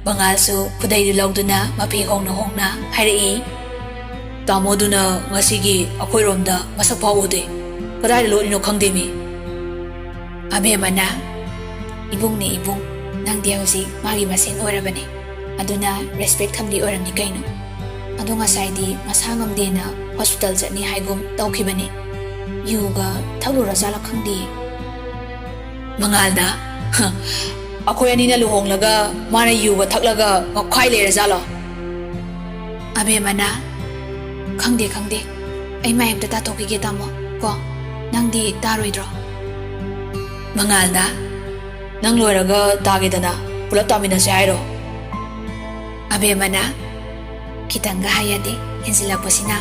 ꯃꯉꯥꯜꯁꯨ ꯈꯨꯗꯩꯗꯨ ꯂꯧꯗꯨꯅ ꯃꯐꯤ ꯍꯣꯡꯅ ꯍꯣꯡꯅ ꯍꯥꯏꯔꯛꯏ꯫ "ꯇꯥꯃꯣꯗꯨꯅ ꯉꯁꯤꯒꯤ ꯑꯩꯈꯣꯏꯔꯣꯝꯗ ꯃꯁꯛ ꯐꯥꯎ ꯎꯗꯦ꯫ ꯀꯗꯥꯏꯗ ꯂꯣꯠꯂꯤꯅꯣ ꯈꯪꯗꯦꯃꯤ꯫" ꯑꯕꯦꯝꯃꯅ, "ꯏꯕꯨꯡꯅꯦ ꯏꯕꯨꯡ, ꯅꯪꯗꯤ ꯍꯧꯖꯤꯛ ꯃꯥꯒꯤ ꯃꯁꯦꯟ ꯑꯣꯏꯔꯕꯅꯦ꯫ ꯑꯗꯨꯅ ꯔꯦꯁꯄꯦꯛ ꯊꯝꯕꯤ ꯑꯣꯏꯔꯝꯅꯤ ꯀꯩꯅꯣ꯫ ꯑꯗꯣ ꯉꯁꯥꯏꯗꯤ ꯃꯁꯥ ꯉꯝꯗꯦꯅ ꯍꯣꯁꯄꯤꯇꯥꯜ ꯆꯠꯅꯤ ꯍꯥꯏꯒꯨꯝ ꯇꯧꯈꯤꯕꯅꯦ꯫ ꯌꯨꯒ ꯊꯛꯂꯨꯔꯖꯥꯠꯂ ꯈꯪꯗꯦ꯫" ꯃꯉꯥꯜꯅ, "ꯍ, ꯑꯩꯈꯣꯏ ꯑꯅꯤꯅ ꯂꯨꯍꯣꯡꯂꯒ ꯃꯥꯅ ꯌꯨꯒ ꯊꯛꯂꯒ ꯉꯥꯎꯈꯥꯏ ꯂꯩꯔꯖꯥꯠꯂꯣ?" ꯑꯕꯦꯝꯃꯅ, "ꯈꯪꯗꯦ, ꯈꯪꯗꯦ꯫ ꯑꯩ ꯃꯥꯏ ꯑꯝꯇ ꯇꯥꯊꯣꯛꯈꯤꯒꯦ, ꯇꯥꯃꯣ, ꯀꯣ? ꯅꯪꯗꯤ ꯇꯥꯔꯣꯏꯗ꯭ꯔꯣ?" ꯃꯉꯥꯜꯅ, "ꯅꯪ ꯂꯣꯏꯔꯒ ꯇꯥꯒꯦꯗꯅ, ꯄꯨꯂꯞ ꯇꯥꯃꯤꯟꯅꯁꯦ ꯍꯥꯏꯔꯣ?" ꯑꯕꯦꯝꯃꯅ, "ꯈꯤꯇꯪꯒ ꯍꯥꯏ ꯌꯥꯗꯦ, ꯍꯦꯟꯖꯤꯜꯂꯛꯄꯁꯤꯅ꯫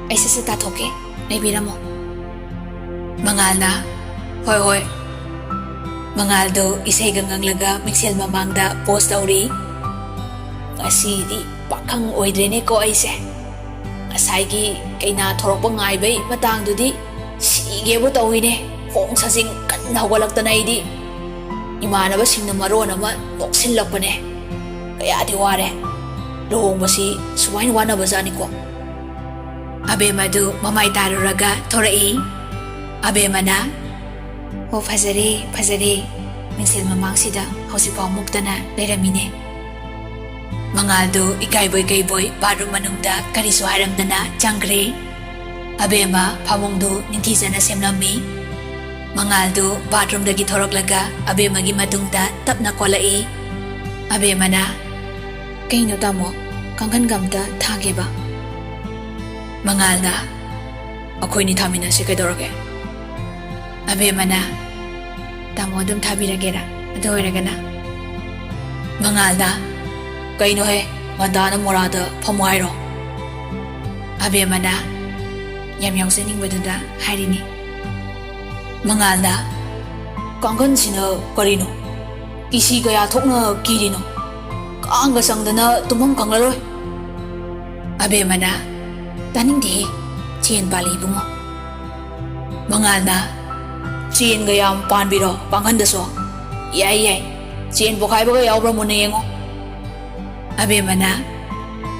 ꯑꯩ ꯁꯠ ꯁꯠ ꯇꯥꯊꯣꯛꯀꯦ, ꯂꯩꯕꯤꯔꯝꯃꯣ꯫" ꯃꯉꯥꯜꯅ, "ꯍꯣꯏ, ꯍꯣꯏ꯫" ꯃꯉꯥꯜꯗꯣ ꯏꯁꯩꯒ ꯉꯪꯂꯒ ꯃꯤꯡꯁꯦꯜ ꯃꯃꯥꯡꯗ ꯄꯣꯁ ꯇꯧꯔꯤ꯫ "ꯉꯁꯤꯗꯤ ꯄꯥꯈꯪ ꯑꯣꯏꯗ꯭ꯔꯦꯅꯦꯀꯣ ꯑꯩꯁꯦ꯫ ꯉꯁꯥꯏꯒꯤ ꯀꯩꯅꯥ ꯊꯣꯔꯛꯄ ꯉꯥꯏꯕꯩ ꯃꯇꯥꯡꯗꯨꯗꯤ ꯁꯤꯒꯦꯕꯨ ꯇꯧꯏꯅꯦ꯫ ꯈꯣꯡ ꯁꯥꯖꯤꯡ ꯀꯟꯅ ꯍꯧꯒꯠꯂꯛꯇꯅ ꯑꯩꯗꯤ꯫ ꯏꯃꯥꯟꯅꯕꯁꯤꯡꯅ ꯃꯔꯣꯟ ꯑꯃ ꯅꯣꯛꯁꯤꯜꯂꯛꯄꯅꯦ꯫ ꯀꯌꯥꯗꯤ ꯋꯥꯔꯦ꯫ ꯂꯨꯍꯣꯡꯕꯁꯤ ꯁꯨꯃꯥꯏꯅ ꯋꯥꯅꯕꯖꯥꯠꯅꯤꯀꯣ꯫" ꯑꯕꯦꯝꯃꯗꯨ ꯃꯃꯥꯏ ꯇꯥꯔꯨꯔꯒ ꯊꯣꯔꯛꯏ꯫ ꯑꯕꯦꯝꯃꯅ, "ꯑꯣ, ꯐꯖꯔꯦ, ꯐꯖꯔꯦ꯫" ꯃꯤꯡꯁꯦꯜ ꯃꯃꯥꯡꯁꯤꯗ ꯍꯧꯖꯤꯛꯐꯥꯎ ꯃꯨꯛꯇꯅ ꯂꯩꯔꯝꯃꯤꯅꯦ꯫ ꯃꯉꯥꯜꯗꯨ ꯏꯀꯥꯏꯕꯣꯏ ꯀꯩꯕꯣꯏ ꯕꯥꯠꯔꯨꯝ ꯃꯅꯨꯡꯗ ꯀꯔꯤꯁꯨ ꯍꯥꯏꯔꯝꯗꯅ ꯆꯪꯈ꯭ꯔꯦ꯫ ꯑꯕꯦꯝꯃ ꯐꯃꯨꯡꯗꯨ ꯅꯤꯡꯊꯤꯖꯅ ꯁꯦꯝꯂꯝꯃꯤ꯫ ꯃꯉꯥꯜꯗꯨ ꯕꯥꯠꯔꯨꯝꯗꯒꯤ ꯊꯣꯔꯛꯂꯒ ꯑꯕꯦꯝꯃꯒꯤ ꯃꯇꯨꯡꯗ ꯇꯞꯅ ꯀꯣꯜꯂꯛꯏ꯫ ꯑꯕꯦꯝꯃꯅ, "ꯀꯩꯅꯣ ꯇꯥꯃꯣ, ꯀꯥꯡꯈꯟꯒ ꯑꯝꯇ ꯊꯥꯒꯦꯕ?" ꯃꯉꯥꯜꯅ, "ꯑꯩꯈꯣꯏꯅꯤ ꯊꯥꯃꯤꯟꯅꯁꯤ, ꯀꯩꯗꯧꯔꯒꯦ?" ꯑꯕꯦꯝꯃꯅ, "ꯇꯥꯃꯣ ꯑꯗꯨꯝ ꯊꯥꯕꯤꯔꯒꯦꯔꯥ, ꯑꯗꯨ ꯑꯣꯏꯔꯒꯅ?" ꯃꯉꯥꯜꯅ, "ꯀꯩꯅꯣꯍꯦ, ꯉꯟꯇꯥꯅ ꯃꯣꯔꯥꯗ ꯐꯝꯃꯣ ꯍꯥꯏꯔꯣ?" ꯑꯕꯦꯝꯃꯅ, "ꯌꯥꯝ ꯌꯥꯎꯖꯅꯤꯡꯕꯗꯨꯗ ꯍꯥꯏꯔꯤꯅꯤ꯫" ꯃꯉꯥꯜꯅ, ꯀꯥꯡꯒꯟꯁꯤꯅ ꯀꯔꯤꯅꯣ? ꯀꯤꯁꯤ ꯀꯌꯥ ꯊꯣꯛꯅ ꯀꯤꯔꯤꯅꯣ? ꯀꯥꯡꯒ ꯆꯪꯗꯅ ꯇꯨꯝꯐꯝ ꯈꯪꯂꯔꯣꯏ꯫ ꯑꯕꯦꯝꯃꯅ, "ꯇꯥꯅꯤꯡꯗꯦꯍꯦ, ꯆꯦꯟ ꯄꯥꯜꯂꯤ ꯏꯕꯨꯡꯉꯣ꯫" ꯃꯉꯥꯜꯅ, "ꯆꯦꯟꯒ ꯌꯥꯝ ꯄꯥꯟꯕꯤꯔꯣ ꯀꯥꯡꯒꯟꯗꯁꯨ? ꯌꯥꯏ ꯌꯥꯏ, ꯆꯦꯟ ꯄꯣꯈꯥꯏꯕꯒ ꯌꯥꯎꯕ꯭ꯔꯥ ꯃꯨꯟꯅ ꯌꯦꯡꯉꯣ꯫" ꯑꯕꯦꯝꯃꯅ,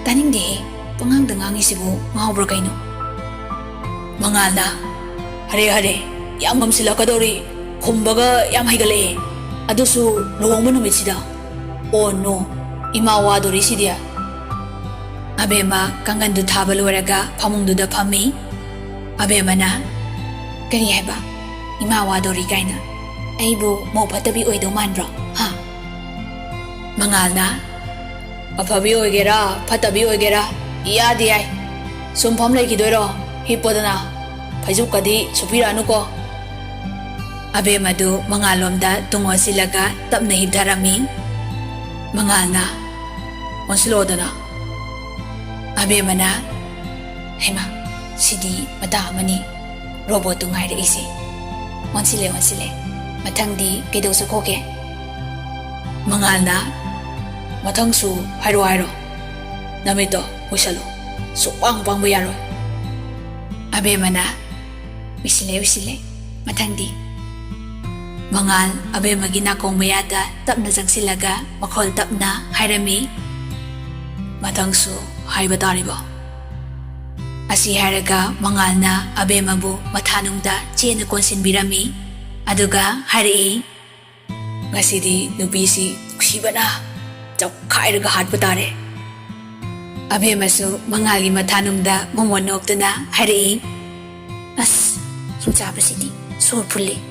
"ꯇꯥꯅꯤꯡꯗꯦꯍꯦ, ꯄꯉꯥꯡꯗ ꯉꯥꯡꯉꯤꯁꯤꯕꯨ ꯉꯥꯎꯕ꯭ꯔꯥ ꯀꯩꯅꯣ?" ꯃꯉꯥꯜꯅ, "ꯍꯔꯦ ꯍꯔꯦ, ꯌꯥꯝ ꯉꯝꯁꯤꯜꯂꯛꯀꯗꯧꯔꯤ, ꯈꯨꯝꯕꯒ ꯌꯥꯝ ꯍꯩꯒꯠꯂꯛꯑꯦ, ꯑꯗꯨꯁꯨ ꯂꯨꯍꯣꯡꯕ ꯅꯨꯃꯤꯠꯁꯤꯗ꯫ ꯑꯣ ꯅꯣ, ꯏꯃꯥ ꯋꯥꯗꯣꯔꯤꯁꯤꯗꯤ꯫" ꯑꯕꯦꯝꯃ ꯀꯥꯡꯒꯟꯗꯨ ꯊꯥꯕ ꯂꯣꯏꯔꯒ ꯐꯃꯨꯡꯗꯨꯗ ꯐꯝꯃꯤ꯫ ꯑꯕꯦꯝꯃꯅ, "ꯀꯔꯤ ꯍꯥꯏꯕ? ꯏꯃꯥ ꯋꯥꯗꯣꯔꯤ ꯀꯥꯏꯅ? ꯑꯩꯕꯨ ꯃꯧ ꯐꯠꯇꯕꯤ ꯑꯣꯏꯗꯧ ꯃꯥꯟꯕ꯭ꯔꯣ? ꯍꯥ?" ꯃꯉꯥꯜꯅ, "ꯑꯐꯕꯤ ꯑꯣꯏꯒꯦꯔꯥ ꯐꯠꯇꯕꯤ ꯑꯣꯏꯒꯦꯔꯥ, ꯏꯌꯥꯗ ꯌꯥꯏ꯫ ꯁꯨꯝ ꯐꯝ ꯂꯩꯈꯤꯗꯣꯏꯔꯣ? ꯍꯤꯞꯄꯣꯗꯅ꯫ ꯐꯩꯖꯨꯞꯀꯗꯤ ꯁꯨꯞꯄꯤꯔꯛꯑꯅꯨꯀꯣ꯫" ꯑꯕꯦꯝꯃꯗꯨ ꯃꯉꯥꯜꯂꯣꯝꯗ ꯇꯨꯡ ꯑꯣꯟꯁꯤꯜꯂꯒ ꯇꯞꯅ ꯍꯤꯞꯊꯔꯝꯃꯤ꯫ ꯃꯉꯥꯜꯅ, "ꯑꯣꯟꯁꯤꯜꯂꯛꯑꯣꯗꯅ꯫" ꯑꯕꯦꯝꯃꯅ, "ꯍꯩꯃꯥ, ꯁꯤꯗꯤ ꯃꯇꯥ ꯑꯃꯅꯤ, ꯔꯣꯕꯣꯠꯇꯨ ꯉꯥꯏꯔꯛꯏꯁꯦ꯫ ꯑꯣꯟꯁꯤꯜꯂꯦ, ꯑꯣꯟꯁꯤꯜꯂꯦ꯫ ꯃꯊꯪꯗꯤ ꯀꯩꯗꯧ ꯆꯠꯈꯣꯒꯦ?" ꯃꯉꯥꯜꯅ, "ꯃꯊꯪꯁꯨ ꯍꯥꯏꯔꯣ ꯍꯥꯏꯔꯣ꯫ ꯅꯃꯤꯠꯇꯣ ꯎꯏꯁꯜꯂꯣ꯫ ꯁꯨꯛꯄꯥꯡ ꯄꯥꯡꯕ ꯌꯥꯔꯣꯏ꯫" ꯑꯕꯦꯝꯃꯅ, "ꯎꯏꯁꯤꯜꯂꯦ, ꯎꯏꯁꯤꯜꯂꯦ꯫ ꯃꯊꯪꯗꯤ꯫" ꯃꯉꯥꯜ ꯑꯕꯦꯝꯃꯒꯤ ꯅꯥꯀꯣꯡ ꯃꯌꯥꯗ ꯇꯞꯅ ꯆꯪꯁꯤꯜꯂꯒ ꯃꯈꯣꯜ ꯇꯞꯅ ꯍꯥꯏꯔꯝꯃꯤ, "ꯃꯊꯪꯁꯨ ꯍꯥꯏꯕ ꯇꯥꯔꯤꯕꯣ?" ꯑꯁꯤ ꯍꯥꯏꯔꯒ ꯃꯉꯥꯜꯅ ꯑꯕꯦꯝꯃꯕꯨ ꯃꯊꯥꯅꯨꯡꯗ ꯆꯦꯠꯅ ꯀꯣꯟꯁꯤꯟꯕꯤꯔꯝꯃꯤ꯫ ꯑꯗꯨꯒ ꯍꯥꯏꯔꯛꯏ, "ꯉꯁꯤꯗꯤ ꯅꯨꯄꯤꯁꯤ ꯅꯨꯡꯁꯤꯕꯅ ꯆꯞꯈꯥꯏꯔꯒ ꯍꯥꯠꯄ ꯇꯥꯔꯦ꯫" ꯑꯕꯦꯝꯃꯁꯨ ꯃꯉꯥꯜꯒꯤ ꯃꯊꯥꯅꯨꯡꯗ ꯃꯣꯃꯣꯟ ꯅꯣꯛꯇꯨꯅ ꯍꯥꯏꯔꯛꯏ, "ꯑꯁ, ꯍꯤꯡꯆꯥꯕꯁꯤꯗꯤ ꯁꯣꯔ ꯐꯨꯜꯂꯤ꯫